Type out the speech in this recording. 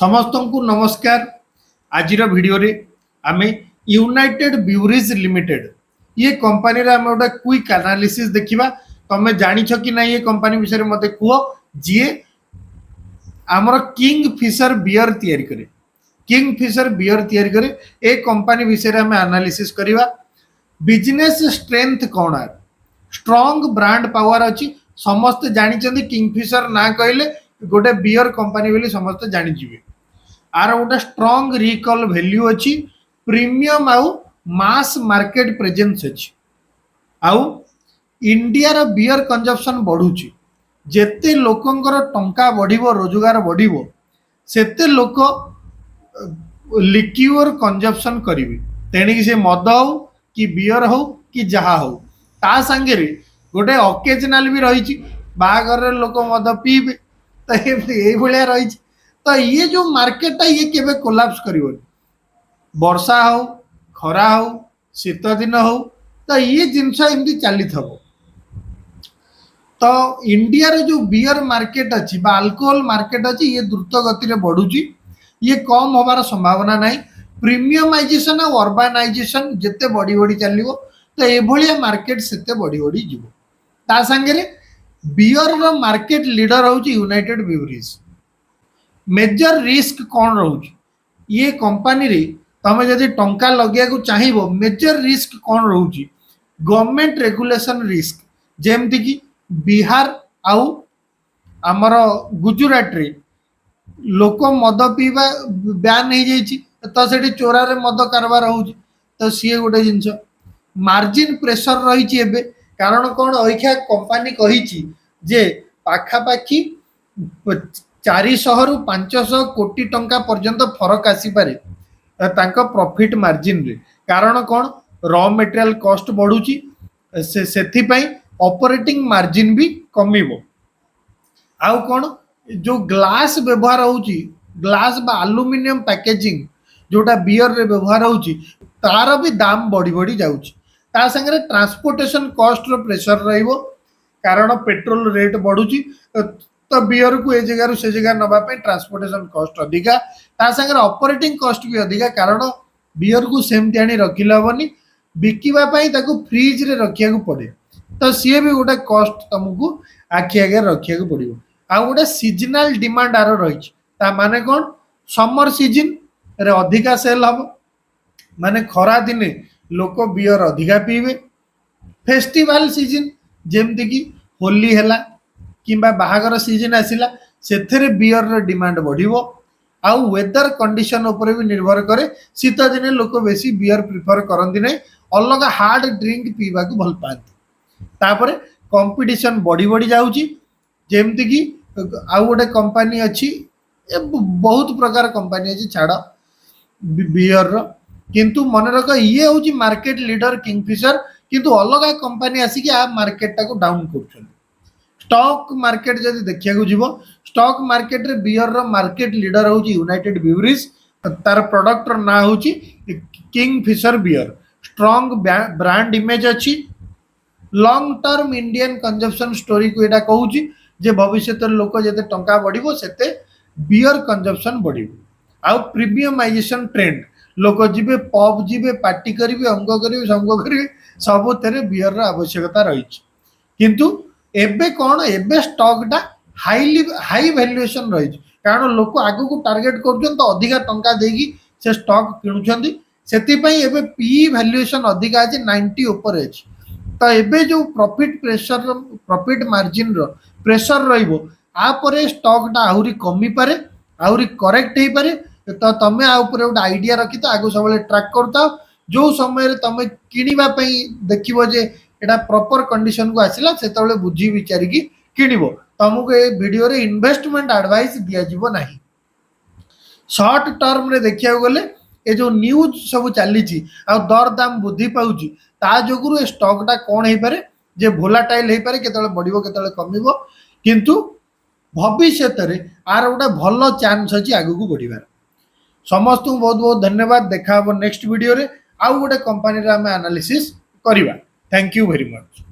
ସମସ୍ତଙ୍କୁ ନମସ୍କାର। ଆଜିର ଭିଡ଼ିଓରେ ଆମେ ୟୁନାଇଟେଡ୍ ବ୍ରୁୱରିଜ୍ ଲିମିଟେଡ୍, ଇଏ କମ୍ପାନୀର ଆମେ ଗୋଟେ କ୍ୱିକ୍ ଆନାଲିସିସ୍ ଦେଖିବା। ତମେ ଜାଣିଛ କି ନାହିଁ ଏ କମ୍ପାନୀ ବିଷୟରେ, ମୋତେ କୁହ। ଯିଏ ଆମର କିଙ୍ଗ ଫିସର ବିୟର ତିଆରି କରେ, କିଙ୍ଗ ଫିସର ବିୟର ତିଆରି କରେ, ଏ କମ୍ପାନୀ ବିଷୟରେ ଆମେ ଆନାଲିସିସ୍ କରିବା। ବିଜନେସ୍ ଷ୍ଟ୍ରେନ୍ଥ କ'ଣ? ଷ୍ଟ୍ରଙ୍ଗ ବ୍ରାଣ୍ଡ ପାୱାର ଅଛି। ସମସ୍ତେ ଜାଣିଛନ୍ତି, କିଙ୍ଗ ଫିସର ନାଁ କହିଲେ ଗୋଟେ ବିୟର କମ୍ପାନୀ ବୋଲି ସମସ୍ତେ ଜାଣିଯିବେ। ଆର ଗୋଟେ ଷ୍ଟ୍ରଙ୍ଗ ରିକଲ୍ ଭ୍ୟାଲ୍ୟୁ ଅଛି, ପ୍ରିମିୟମ ଆଉ ମାସ୍ ମାର୍କେଟ ପ୍ରେଜେନ୍ସ ଅଛି। ଆଉ ଇଣ୍ଡିଆର ବିୟର କନଜମ୍ପସନ ବଢୁଛି। ଯେତେ ଲୋକଙ୍କର ଟଙ୍କା ବଢିବ, ରୋଜଗାର ବଢିବ, ସେତେ ଲୋକ ଲିକ୍ୟୁର କନଜମ୍ପସନ କରିବେ। ତେଣିକି ସେ ମଦ ହଉ କି ବିୟର ହଉ କି ଯାହା ହଉ। ତା ସାଙ୍ଗରେ ଗୋଟେ ଅକେଜନାଲ ବି ରହିଛି, ବାହାଘରରେ ଲୋକ ମଦ ପିଇବେ। ତ ଏମିତି ଏଇଭଳିଆ ରହିଛି। ତ ଇଏ ଯୋଉ ମାର୍କେଟଟା, ଇଏ କେବେ କୋଲାପ୍ସ କରିବନି। ବର୍ଷା ହଉ, ଖରା ହଉ, ଶୀତ ଦିନ ହଉ, ତ ଇଏ ଜିନିଷ ଏମିତି ଚାଲିଥିବ। ତ ଇଣ୍ଡିଆର ଯୋଉ ବିୟର ମାର୍କେଟ ଅଛି ବା ଆଲକୋହଲ ମାର୍କେଟ ଅଛି, ଇଏ ଦ୍ରୁତ ଗତିରେ ବଢୁଛି। ଇଏ କମ ହବାର ସମ୍ଭାବନା ନାହିଁ। ପ୍ରିମିୟମାଇଜେସନ ଆଉ ଅର୍ବାନାଇଜେସନ ଯେତେ ବଢି ବଢି ଚାଲିବ, ତ ଏଭଳିଆ ମାର୍କେଟ ସେତେ ବଢି ବଢି ଯିବ। ତା ସାଙ୍ଗରେ ବିୟରର ମାର୍କେଟ ଲିଡର ହଉଛି ୟୁନାଇଟେଡ୍ ବ୍ରୁୱରିଜ୍। ମେଜର ରିସ୍କ କ'ଣ ରହୁଛି ଇଏ କମ୍ପାନୀରେ? ତମେ ଯଦି ଟଙ୍କା ଲଗେଇବାକୁ ଚାହିଁବ, ମେଜର ରିସ୍କ କ'ଣ ରହୁଛି? ଗଭର୍ଣ୍ଣମେଣ୍ଟ ରେଗୁଲେସନ ରିସ୍କ, ଯେମିତିକି ବିହାର ଆଉ ଆମର ଗୁଜୁରାଟରେ ଲୋକ ମଦ ପିଇବା ବ୍ୟାନ୍ ହେଇଯାଇଛି, ତ ସେଠି ଚୋରାରେ ମଦ କାରବାର ହଉଛି। ତ ସିଏ ଗୋଟେ ଜିନିଷ। ମାର୍ଜିନ ପ୍ରେସର ରହିଛି ଏବେ। କାରଣ କ'ଣ? ଅଇଖା କମ୍ପାନୀ କହିଛି ଯେ ପାଖାପାଖି 400ରୁ 500 କୋଟି ଟଙ୍କା ପର୍ଯ୍ୟନ୍ତ ଫରକ ଆସିପାରେ ତାଙ୍କ ପ୍ରଫିଟ ମାର୍ଜିନରେ। କାରଣ କ'ଣ? ର ମେଟେରିଆଲ କଷ୍ଟ ବଢୁଛି, ସେଥିପାଇଁ ଅପରେଟିଂ ମାର୍ଜିନ ବି କମିବ। ଆଉ କ'ଣ? ଯୋଉ ଗ୍ଲାସ ବ୍ୟବହାର ହଉଛି, ଗ୍ଲାସ ବା ଆଲୁମିନିୟମ ପ୍ୟାକେଜିଂ ଯୋଉଟା ବିୟରରେ ବ୍ୟବହାର ହଉଛି, ତାର ବି ଦାମ ବଢି ବଢି ଯାଉଛି। ତା ସାଙ୍ଗରେ ଟ୍ରାନ୍ସପୋର୍ଟେସନ କଷ୍ଟର ପ୍ରେସର ରହିବ, କାରଣ ପେଟ୍ରୋଲ ରେଟ୍ ବଢୁଛି। ତ ବିୟରକୁ ଏ ଜାଗାରୁ ସେ ଜାଗା ନେବା ପାଇଁ ଟ୍ରାନ୍ସପୋର୍ଟେସନ କଷ୍ଟ ଅଧିକା। ତା ସାଙ୍ଗରେ ଅପରେଟିଂ କଷ୍ଟ ବି ଅଧିକା, କାରଣ ବିୟରକୁ ସେମିତି ଆଣି ରଖିଲେ ହବନି, ବିକିବା ପାଇଁ ତାକୁ ଫ୍ରିଜରେ ରଖିବାକୁ ପଡେ। ତ ସିଏ ବି ଗୋଟେ କଷ୍ଟ ତମକୁ ଆଖି ଆଗରେ ରଖିବାକୁ ପଡିବ। ଆଉ ଗୋଟେ ସିଜନାଲ ଡିମାଣ୍ଡ ଆର ରହିଛି। ତା ମାନେ କ'ଣ? ସମର ସିଜନ ରେ ଅଧିକା ସେଲ୍ ହବ, ମାନେ ଖରା ଦିନେ ଲୋକ ବିୟର ଅଧିକା ପିଇବେ। ଫେଷ୍ଟିଭାଲ ସିଜନ, ଯେମିତିକି ହୋଲି ହେଲା କିମ୍ବା ବାହାଘର ସିଜନ ଆସିଲା, ସେଥିରେ ବିୟରର ଡିମାଣ୍ଡ ବଢିବ। ଆଉ ୱେଦର କଣ୍ଡିସନ ଉପରେ ବି ନିର୍ଭର କରେ। ଶୀତ ଦିନେ ଲୋକ ବେଶୀ ବିୟର ପ୍ରିଫର କରନ୍ତି ନାହିଁ, ଅଲଗା ହାର୍ଡ ଡ୍ରିଙ୍କ ପିଇବାକୁ ଭଲ ପାଆନ୍ତି। ତାପରେ କମ୍ପିଟିସନ ବଢି ବଢି ଯାଉଛି, ଯେମିତିକି ଆଉ ଗୋଟେ କମ୍ପାନୀ ଅଛି। ଏ ବହୁତ ପ୍ରକାର କମ୍ପାନୀ ଅଛି, ଛାଡ଼ ବିୟରର। କିନ୍ତୁ ମନେ ରଖ, ଇଏ ହଉଛି ମାର୍କେଟ ଲିଡର କିଙ୍ଗଫିସର, କିନ୍ତୁ ଅଲଗା କମ୍ପାନୀ ଆସିକି ଆ ମାର୍କେଟଟାକୁ ଡାଉନ କରୁଛନ୍ତି। ଷ୍ଟକ୍ ମାର୍କେଟ ଯଦି ଦେଖିବାକୁ ଯିବ, ଷ୍ଟକ୍ ମାର୍କେଟରେ ବିୟରର ମାର୍କେଟ ଲିଡର ହଉଛି ୟୁନାଇଟେଡ୍ ବ୍ରୁୱରିଜ୍। ତାର ପ୍ରଡକ୍ଟର ନାଁ ହଉଛି king fisher beer. Strong brand image ଅଛି। ଲଙ୍ଗ ଟର୍ମ ଇଣ୍ଡିଆନ କନଜମ୍ପସନ ଷ୍ଟୋରିକୁ ଏଇଟା କହୁଛି ଯେ ଭବିଷ୍ୟତରେ ଲୋକ ଯେତେ ଟଙ୍କା ବଢିବ, ସେତେ ବିୟର କନଜମ୍ପସନ ବଢିବ। ଆଉ ପ୍ରିମିୟମାଇଜେସନ ଟ୍ରେଣ୍ଡ, ଲୋକ ଯିବେ, ପବ୍ ଯିବେ, ପାର୍ଟି କରିବେ, ଅଙ୍ଗ କରିବେ, ସଙ୍ଗ କରିବେ, ସବୁଥିରେ ବିୟରର ଆବଶ୍ୟକତା ରହିଛି। କିନ୍ତୁ ଏବେ କ'ଣ? ଏବେ ଷ୍ଟକଟା ହାଇ ଭ୍ୟାଲୁଏସନ ରହିଛି, କାରଣ ଲୋକ ଆଗକୁ ଟାର୍ଗେଟ କରୁଛନ୍ତି, ତ ଅଧିକା ଟଙ୍କା ଦେଇକି ସେ ଷ୍ଟକ୍ କିଣୁଛନ୍ତି। ସେଥିପାଇଁ ଏବେ ପି ଭ୍ୟାଲୁଏସନ ଅଧିକା ଅଛି, 90 ଉପରେ ଅଛି। ତ ଏବେ ଯୋଉ ପ୍ରଫିଟ ପ୍ରେସର, ପ୍ରଫିଟ ମାର୍ଜିନର ପ୍ରେସର ରହିବ, ଆପରେ ଷ୍ଟକଟା ଆହୁରି କମିପାରେ, ଆହୁରି କରେକ୍ଟ ହେଇପାରେ। ତ ତମେ ଆ ଉପରେ ଗୋଟେ ଆଇଡିଆ ରଖିଥାଅ, ଆଗକୁ ସବୁବେଳେ ଟ୍ରାକ୍ କରୁଥାଅ। ଯୋଉ ସମୟରେ ତମେ କିଣିବା ପାଇଁ ଦେଖିବ ଯେ ଏଇଟା ପ୍ରପର କଣ୍ଡିସନକୁ ଆସିଲା, ସେତେବେଳେ ବୁଝି ବିଚାରିକି କିଣିବ। ତମକୁ ଏ ଭିଡିଓରେ ଇନଭେଷ୍ଟମେଣ୍ଟ ଆଡଭାଇସ୍ ଦିଆଯିବ ନାହିଁ। ସର୍ଟ ଟର୍ମରେ ଦେଖିବାକୁ ଗଲେ, ଏ ଯୋଉ ନ୍ୟୁଜ୍ ସବୁ ଚାଲିଛି ଆଉ ଦରଦାମ ବୃଦ୍ଧି ପାଉଛି, ତା ଯୋଗୁରୁ ଏ ଷ୍ଟକଟା କ'ଣ ହେଇପାରେ ଯେ ଭୋଲାଟାଇଲ ହେଇପାରେ, କେତେବେଳେ ବଢିବ, କେତେବେଳେ କମିବ। କିନ୍ତୁ ଭବିଷ୍ୟତରେ ଆର ଗୋଟେ ଭଲ ଚାନ୍ସ ଅଛି ଆଗକୁ ବଢିବାର। ସମସ୍ତଙ୍କୁ ବହୁତ ବହୁତ ଧନ୍ୟବାଦ। ଦେଖା ହବ ନେକ୍ସଟ ଭିଡିଓରେ, ଆଉ ଗୋଟେ କମ୍ପାନୀର ଆମେ ଆନାଲିସିସ୍ କରିବା। Thank you very much.